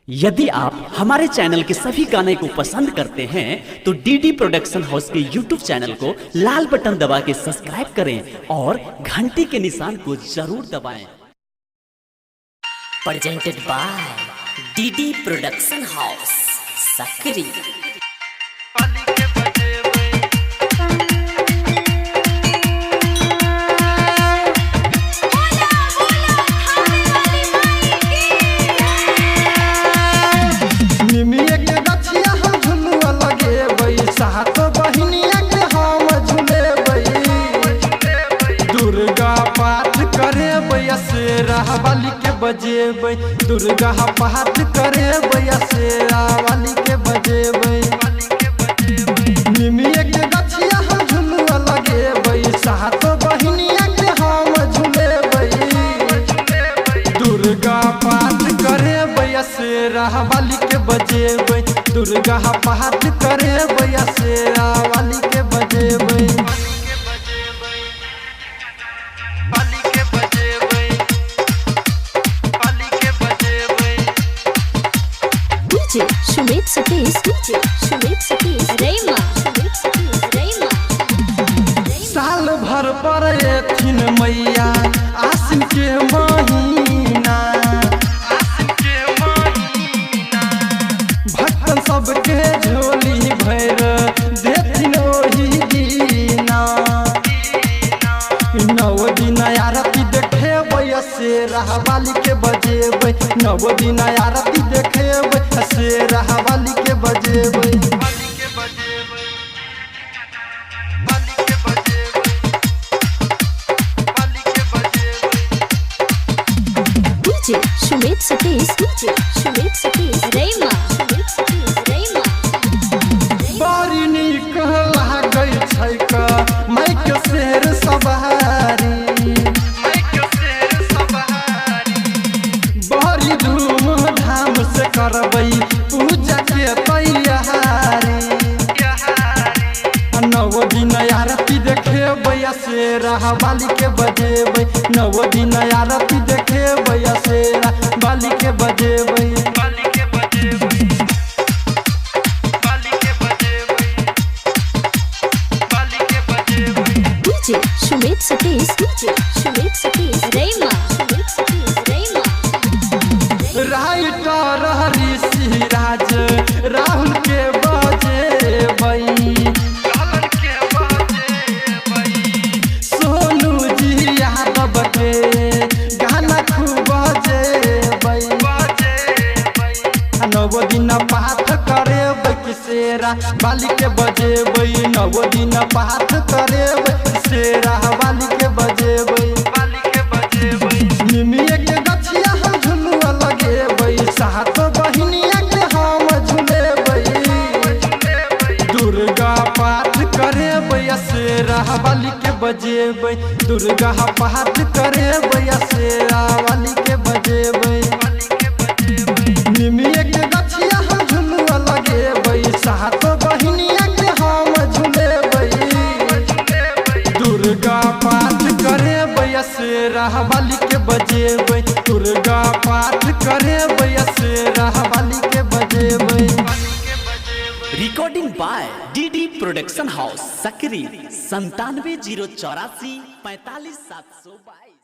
यदि आप हमारे चैनल के सभी गाने को पसंद करते हैं तो डीडी प्रोडक्शन हाउस के यूट्यूब चैनल को लाल बटन दबा के सब्सक्राइब करें और घंटी के निशान को जरूर दबाएं। Presented by DD Production House, Sakri. निमिया के गछिया हम झुलुआ लगेबै, सात बहिनिया के हम झुलेबै। दुर्गा पाठ करेबै शेरा वाली के बजेबै। दुर्गा पाठ करेबै शेरा वाली के बजेबै। निमिया के गछिया हम झुलुआ लगेबै, सात बहिनिया के हम झुलेबै। दुर्गा पाठ करेबै शेरा वाली के बजेबै। दुर्गा पाठ करेबै शेरा वाली के बजेबै। DJ Sumit Satish, DJ Sumit Satish, Rayma. Sumit Satish, Rayma. साल भर पर एथिन मैया आसिन के महीना, भक्तन सबके झोली भर देथिन ओही दीना। नौ दिन आरती देखेबै शेरा वाली के बजेबै। नौ दिन आरती देखेबै शेरा वाली के बजेबै। DJ Sumit Satish, DJ Sumit Satish, Rayma. Sumit Satish, Rayma. बड़ी नीक लागै छै माइक शेर सवारी, बड़ी धूम धाम से करबै पूजा के तैयारी। नौ दिन आरती देखेबै शेरा वाली के बजेबै। नौ दिन आरती देखेबै शेरा वाली के बजेबै। DJ Sumit Satish, DJ Sumit Satish, Rayma. Sumit Satish, Rayma. Writer Rishi Raj Rahul के बजेबै। सोनू जी यादव के गाना खूब बजेबै। नव दिन पाठ करेबै कि शेरा वाली के बजेबै। नव दिन पाठ करेबै शेरा वाली के बजेबै। निमिया के गछिया हम झुलुआ लगेबै, सात बहिनिया के हम झुलेबै। दुर्गा पाठ करेबै शेरा वाली के बजेबै। दुर्गा पाठ करेबै शेरा वाली के बजेबै। निमिया के गछिया हम झुलुआ लगेबै, सात बहिनिया के हम झुलेबै। दुर्गा पाठ करेबै शेरा वाली के बजेबै। दुर्गा पाठ करेबै शेरा वाली के बजेबै। Recording by DD production house, Sakri, 97 0 84 45 722।